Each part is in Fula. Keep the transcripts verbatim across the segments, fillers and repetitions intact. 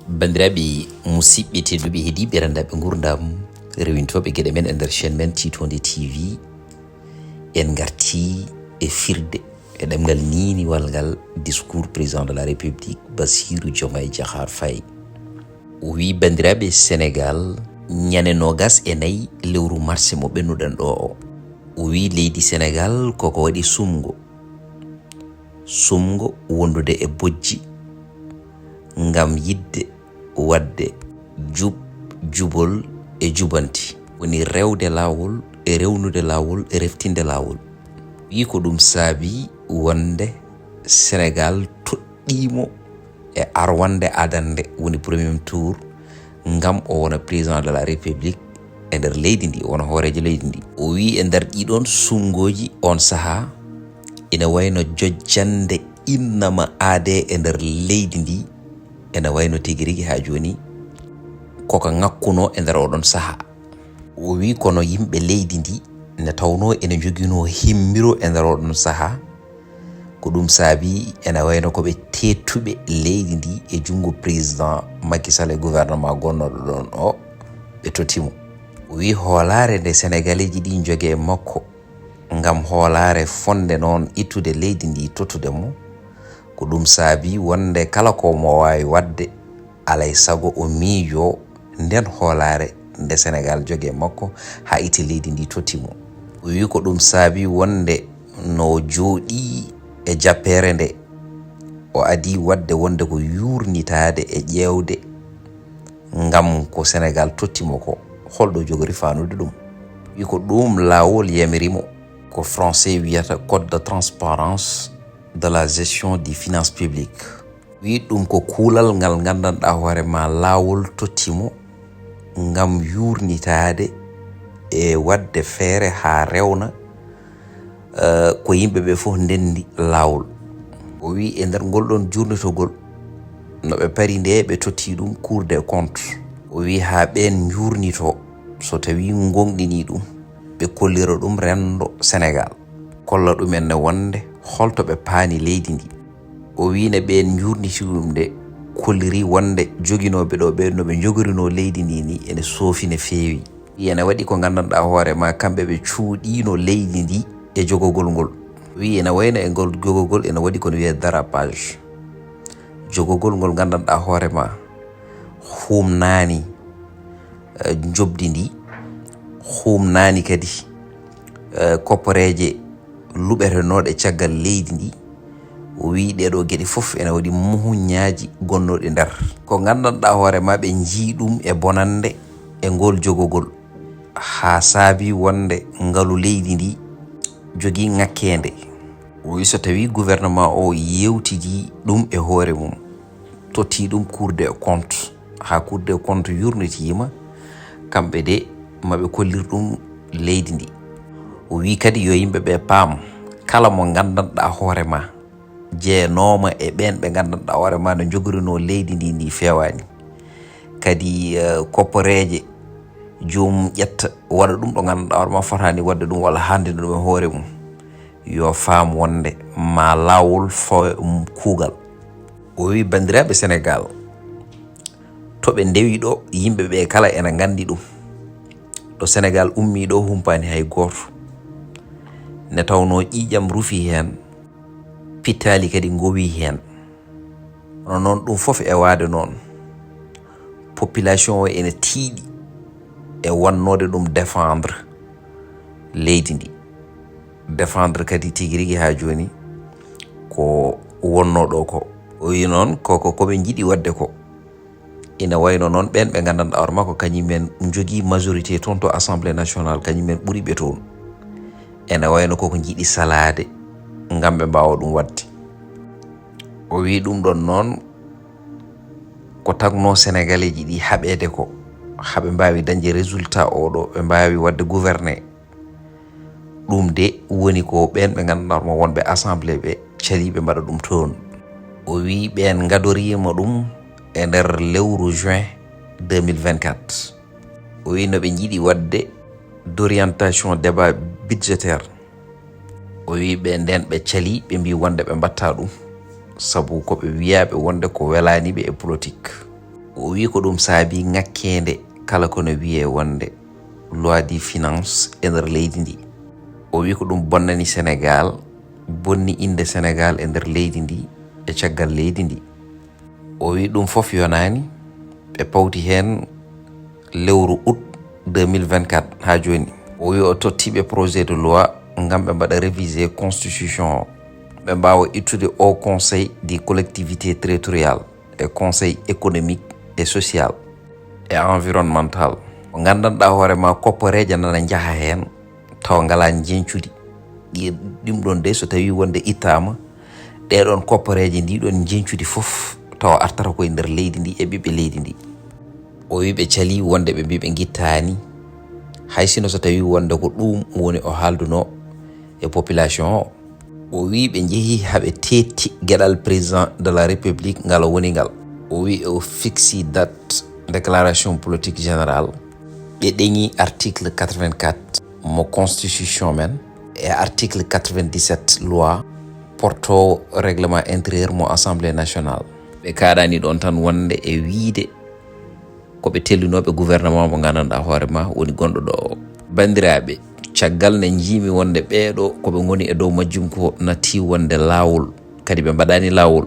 Banndiraaɓe musidɓe tedduɓe, heɗiiɓe renndaɓe nguurndam, rewintooɓe geɗe men e nder chaîne men Tiitonde T V, en ngartii e firde e ɗemngal niiniwal ngal discours président de la République Bassirou Diomaye Diakhar Faye. O wii, banndiraaɓe Senegaal, ñande noogas e nayi lewru marse mo ɓennuɗen ɗo o. O wii, leydi Senegaal koko waɗi sumgo. Sumgo wondude e bojji ngam yiɗde waɗde jub, jubol e jubanti. Woni rewde laawol e rewnude laawol e reftinde laawol. Wii ko ɗum saabi wonde Senegaal toɗɗiimo e arwande adannde, woni premier tour, ngam o wona président de la République e nder leydi ndi, o wona hooreejo leydi ndi. O wii e nder ɗiɗon sumgooji on sahaa, ina wayno jojjannde innama aadee e nder leydi ndi, ina wayno tigi rigi haa jooni koko ŋakkunoo e nder oɗon sahaa. O wii kono yimɓe leydi ndi ne tawnoo ene njoginoo himmiro e nder oɗon sahaa, ko ɗum saabi ene wayno ko ɓe teettuɓe leydi ndi e junngo président Macky Sall e gouvernement gonnooɗo ɗon o, ɓe totti mo. O wii hoolaare nde Senegaleeji ɗi njogi e makko ngam hoolaare fonnde noon ittude leydi ndi tottude mo, ko ɗum saabi wonde kala ko mo waawi waɗde, alay sago o miijoo nden hoolaare nde Senegaal jogi e makko haa itti leydi ndi totti mo. O wii ko ɗum saabi wonde no o jooɗii e jappeere nde, o adii waɗde wonde ko yuurnitaade e ƴeewde ngam ko Senegaal totti mo ko, holɗo jogori faanude ɗum. Wii ko ɗum laawol yamiri mo, ko français wiyata code de transparence de la gestion des finances publiques. Wii ɗum ko kuulal ngal nganndanɗaa hoore ma laawol totti mo ngam yuurnitaade e waɗde feere haa rewna, eh, ko yimɓe ɓe fof ndenndi laawol. O wii e nder ngol ɗon juurnitogol, no ɓe pari nde ɓe totti ɗum Cour des comptes. O wii haa ɓeen njuurnitoo so tawii ngoongɗinii ɗum, ɓe kollira ɗum renndo Senegaal. Kolla ɗumen ne wonde holto ɓe paani leydi ndi. O wii ne ɓeen njuurniti ɗum nde kolliri wonde joginooɓe ɗo ɓeen no ɓe njogorinoo leydi ndi ni ene soofi no feewi. Wii ene waɗi ko nganndanɗaa hoore ma kamɓe ɓe cuuɗiino leydi ndi e jogogol ngol. Wii ene wayno e ngol jogogol ene waɗi kono wiyee dérapage. Jogogol ngol nganndanɗaa hoore ma humnaani, eh, njoɓdi ndi, humnaani kadi, eh, kopporeeje luɓetenooɗe caggal leydi ndi. O wii ɗee ɗoo geɗe fof ene waɗi muhuñaaji gonnooɗi nder. Ko nganndanɗaa hoore ma ɓe njii ɗum e bonannde e ngol jogogol, haa saabi wonde ngalu leydi ndi jogii ŋakkeende. O wii so tawii gouvernement o yeewtidii ɗum e hoore mum, totti ɗum Cour des comptes, haa Cour des comptes yurnitiima, kamɓe de maɓe kollir ɗum leydi ndi. O wii kadi yo yimɓe ɓe paam, kala mo nganndanɗaa hoore ma jeyanooma e ɓeen ɓe nganndanɗaa hoore ma no njogorinoo leydi ndi, ndi feewaani. Kadi, eh, kopporeeje joomum ƴetta waɗa ɗum ɗo nganndanɗaa hoore ma fotaani waɗde ɗum walla haande ɗum e hoore mum, yo faam wonde ma laawol fawa e mum kuugal. O wii, banndiraaɓe Senegaal, to ɓe ndewi ɗo, yimɓe ɓe kala ena nganndi ɗum. Ɗo Senegaal ummii ɗo humpaani hay gooto. Ne tawnoo ƴiiƴam rufii heen, pittaali kadi ngowii heen. Kono noon ɗum fof e waade noon, population o ene tiiɗi e wannoode ɗum défendre leydi ndi. Défendre kadi tigi rigi haa jooni ko wonnoo ɗo ko. O wii noon ko, ko, ko ɓe njiɗi waɗde ko. Ina wayno noon ɓeen ɓe nganndanɗaa hoore ma ko kañum en njogii majorité toon to Assemblée nationale, kañum en ɓuri ɓe toon. Ene wayno koko njiɗi salaade ngam ɓe mbaawa ɗum waɗde. O wii ɗum ɗon noon ko tagnoo Senegaleeji ɗi haɓeede ko, haa ɓe mbaawi dañde résultat oɗo, ɓe mbaawi waɗde gouverner. Ɗum de woni ko ɓeen ɓe nganndanɗaa hoore ma wonɓe Assemblée ɓe calii ɓe mbaɗa ɗum toon. O wii ɓeen ngadoriima ɗum e nder lewru juin deux mille vingt-quatre. O wii no ɓe njiɗi waɗde d'orientation débat budgétaire. O wii ɓe ndeen ɓe calii, ɓe mbii wonde ɓe mbaɗtaa ɗum, sabu ko ɓe wiyaaɓe wonde ko welaani ɓe e politique. O wi ko ɗum saabi ŋakkeende kala ko no wiyee wonde loi de finance e nder leydi ndi. O wi ko ɗum bonnani Senegaal, bonni innde Senegaal e nder leydi ndi e caggal leydi ndi. O wi ɗum fof yonaani, ɓe pawti heen lewru août deux mille vingt-quatre haa jooni. O wi o tottiiɓe projet de loi ngam ɓe mbaɗa réviser constitution o, ɓe mbaawa ittude o Conseil des collectivités territoriales e Conseil économique et social et environnemental. Ko nganndanɗaa hoore ma kopporeeje nana njaha heen tawa ngalaa njeñcudi. Ɗi-, ɗum ɗoon de so tawii wonde ittaama, ɗee ɗoon kopporeeje, ndi ɗoon njeñcudi fof tawa artata ko e nder leydi ndi e ɓiɓɓe leydi ndi. O wi ɓe calii wonde ɓe mbii ɓe ngittaani, hay sino so tawii wonde ko ɗum woni o haaldunoo e population o. O wi ɓe njehii haa ɓe teetti geɗal président de la République ngal o woni ngal. O wi o fixi date déclaration politique générale. Ɓe ɗeŋi article quatre-vingt-quatre mo constitution men e article quatre-vingt-dix-sept loi porto règlement intérieur mo Assemblée nationale. Ɓe kaaɗani ɗoon tan wonde e wiide ko ɓe tellinooɓe gouvernement mo nganndanɗaa hoore ma woni gonɗo ɗo o. Banndiraaɓe, caggal nde njiimi wonde ɓeeɗo ko ɓe ngoni e dow majjum ko natti wonde laawol, kadi ɓe mbaɗaani laawol.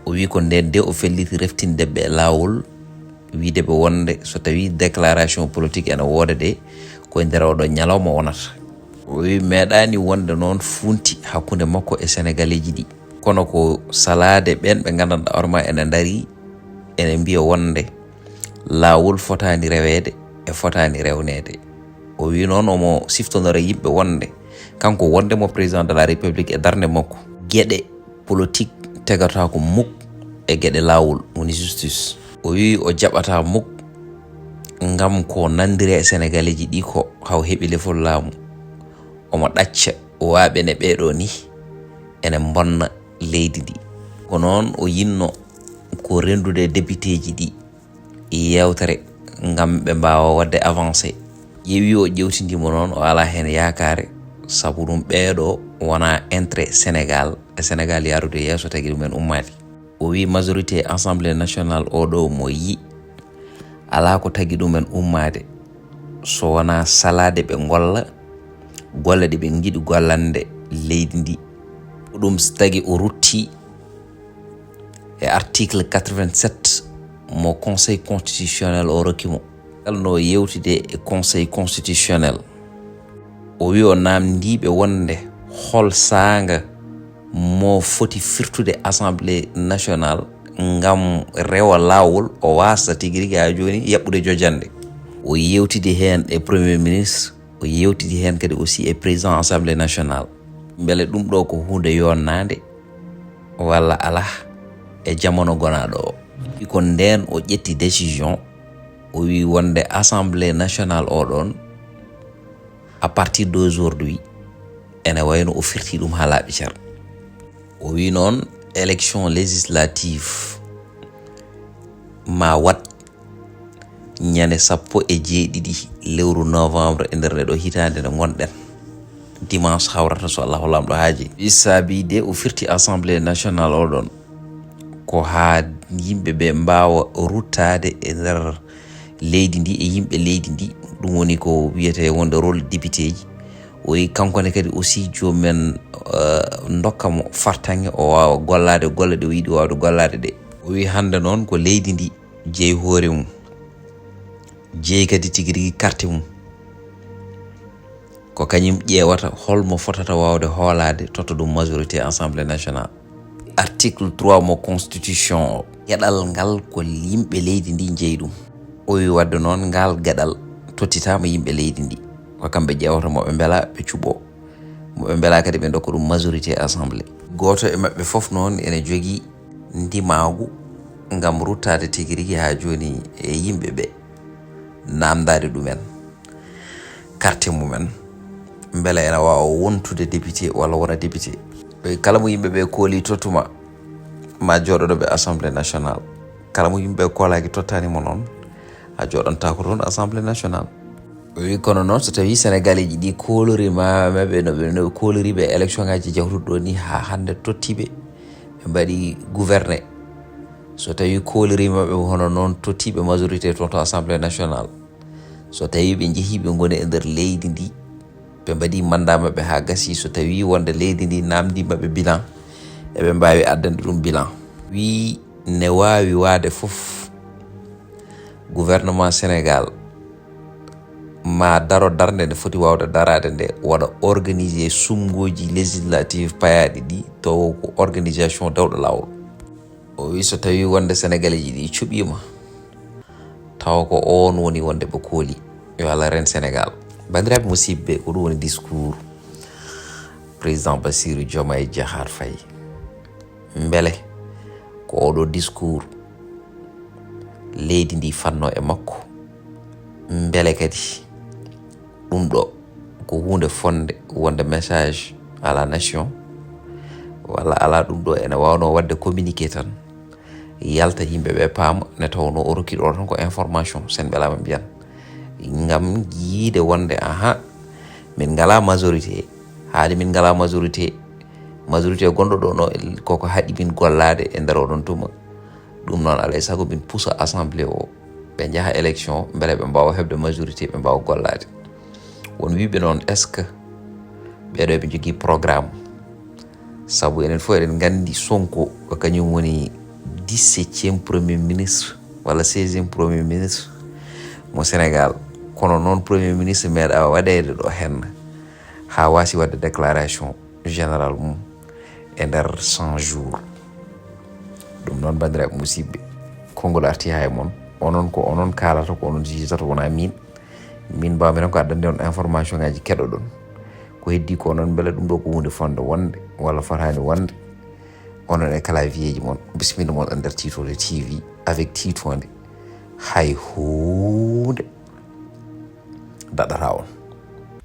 O wi ko ndeen de o felliti reftinde ɓe laawol, wiide ɓe wonde so tawii déclaration politique ene wooda de, ko e nder oɗo ñalawma wonata. O wi meeɗaani wonde noon funti hakkunde makko e Senegaleeji ɗi. Kono ko salaade ɓeen ɓe nganndanɗaa hoore ma ene ndarii, ene mbiya wonde laawol fotaani reweede e fotaani rewneede. O wi noon omo siftonora yimɓe wonde kanko wonde mo président de la République e darnde makko, geɗe politique tegataako muk e geɗe laawol, woni justice. O wi o jaɓataa muk ngam ko nanndiri e Senegaleeji ɗi ko haw heɓi lefol laamu. Omo ɗacca waaɓe ne ɓeeɗo ni ene mbonna leydi ndi. Ko noon o yinno ko renndude depiteeji ɗi yeewtere ngam ɓe mbaawa waɗde avancé. Ƴeewi o ƴeewtindii mo noon o alaa heen yaakaare, sabu ɗum ɓeeɗo wonaa intérêt Senegaal, e Senegaal yaarude yeeso tagi ɗumen ummaade. O wi majorité Assemblée nationale o ɗo mo yi alaa ko tagi ɗumen ummaade so wonaa salaade ɓe ngolla golle ɗe ɓe ngiɗi gollande leydi ndi. Ko ɗum tagi o rutti e article quatre-vingt-sept mo Conseil constitutionnel o rokki mo. Ngal no yewtide e Conseil constitutionnel. O wi o naamndii ɓe wonde hol saanga mo foti firtude Assemblée nationale ngam rewa laawol o waasa tigi rigi haa jooni yaɓɓude jojannde. O yewtidi heen e Premier ministre, o yewtidi heen kadi aussi e président Assemblée nationale. Mbele ɗum ɗo ko huunde yonnaande walla alaa e jamano gonaaɗo o? Ko ndeen o ƴetti décision, o wi wonde Assemblée nationale o ɗoon, à partir d'aujourd'hui, ene wayno o firti ɗum haa laaɓi cer. O wi noon élection législative ma waɗ ñande sappo e jeeɗiɗi lewru novembre e nder nde ɗo hitaande nde ngonɗen, dimanche hawrata so Allahu Laamɗo haaji. Wi saabi de o firti Assemblée nationale o ɗoon ko haa yimɓe ɓe mbaawa ruttaade e nder leydi ndi e yimɓe leydi ndi. Ɗum woni ko wiyetee wonde rôle député ji. O wi kanko ne kadi aussi joomum en, eh, ndokka mo fartaŋŋe o waawa gollaade golle ɗe o yiɗi waawde gollaade ɗe. O wi hannde noon ko leydi ndi jeyi hoore mum, jeyi kadi tigi rigi carte mum. Ko kañum ƴeewata hol mo fotata waawde hoolaade totta ɗum majorité Assemblée nationale. Article trois mo constitution o, geɗal ngal ko yimɓe leydi ndi njeyi ɗum. O wi waɗde noon ngal geɗal tottitaama yimɓe leydi ndi. Ko kamɓe ƴeewata mo ɓe mbela ɓe cuɓoo, mo ɓe mbela kadi ɓe ndokka ɗum majorité Assemblée. Gooto e maɓɓe fof noon ene jogii ndimaagu ngam ruttaade tigi rigi haa jooni e yimɓe ɓe, naamndaade ɗumen carte mumen, mbela ene waawa wontude député walla wona député. E kala mo yimɓe ɓe kooli tottuma, ma jooɗoɗo ɓe Assemblée nationale. Kala mo yimɓe ɓe koolaaki tottaani mo noon, a jooɗantaako toon Assemblée nationale. O wi kono noon so tawii Senegaleeji ɗi kooloriima, maɓe no ɓe, no ɓe koolori ɓe élection ngaji jawtuɗo ɗo ni haa hannde totti ɓe, ɓe mbaɗi gouverner. So tawi kooliriima ɓe hono noon tottiiɓe majorité toon to Assemblée nationale, so tawi ɓe njehii ɓe ngoni e nder leydi ndi, ɓe mbaɗi mandat maɓɓe haa gasi, so tawi wonde leydi ndi naamndii maɓɓe bilan, eɓe mbaawi addande ɗum bilan. Wii ne waawi waade fof gouvernement Sénégal ma daro darnde nde foti waawde daraade nde, waɗa organiser sumngooji législative payaaɗi ɗi, tawa ko organisation dawɗo laawol. O wi so tawi wonde Sénégalais ji ɗi cuɓiima, tawa ko oon woni wonde ɓe kooli yo Allah ren Sénégal. Banndiraaɓe musiɓɓe, ko ɗum woni discours président Bassirou Diomaye Diakhar Faye. Mbele ko oɗo discours leydi ndi fanno e makko? Mbele kadi ɗum ɗo ko huunde fonde wonde message à la nation, walla ala ɗum ɗo ene wawno wadde communiqué tan yalta yimɓe ɓe paama, ne tawno o rokki ɗo tan ko information, sen ɓelama mbiyan, ngam yiide wonde aha, min ngala majorité. Haade min ngala majorité, majorité gonɗo ɗo no koko haɗi min gollaade e nder oɗon tuma. Ɗum noon alay sago min pusa assemblée o, ɓe njaha élection mbele ɓe mbawa heɓde majorité, ɓe mbawa gollaade. Won wiɓe noon, est ce que ɓeɗo ɓe jogii programme? Sabu enen fof eɗen nganndi Sonko ko kañum woni dix-septième premier ministre walla seizième premier ministre mo Sénégal. Kono noon premier ministre meeɗa waɗeede ɗo henna haa waasi waɗde déclaration générale mum e nder cent jours. Ɗum noon, banndiraaɓe musiɓɓe, konngol arti haa e mon. Onon ko onon kaalata, ko onon jijata, wonaa min. Min mbawmi tan ko addande on information ngaji keɗoɗon. Ko heddi ko onon mbele ɗum ɗo ko huunde fonde wonde walla fotaani wonde. Onon e clavier ji mon, bisimilla mon e nder Tiitonde T V avec Tiitonde. Hay huunde daɗata on.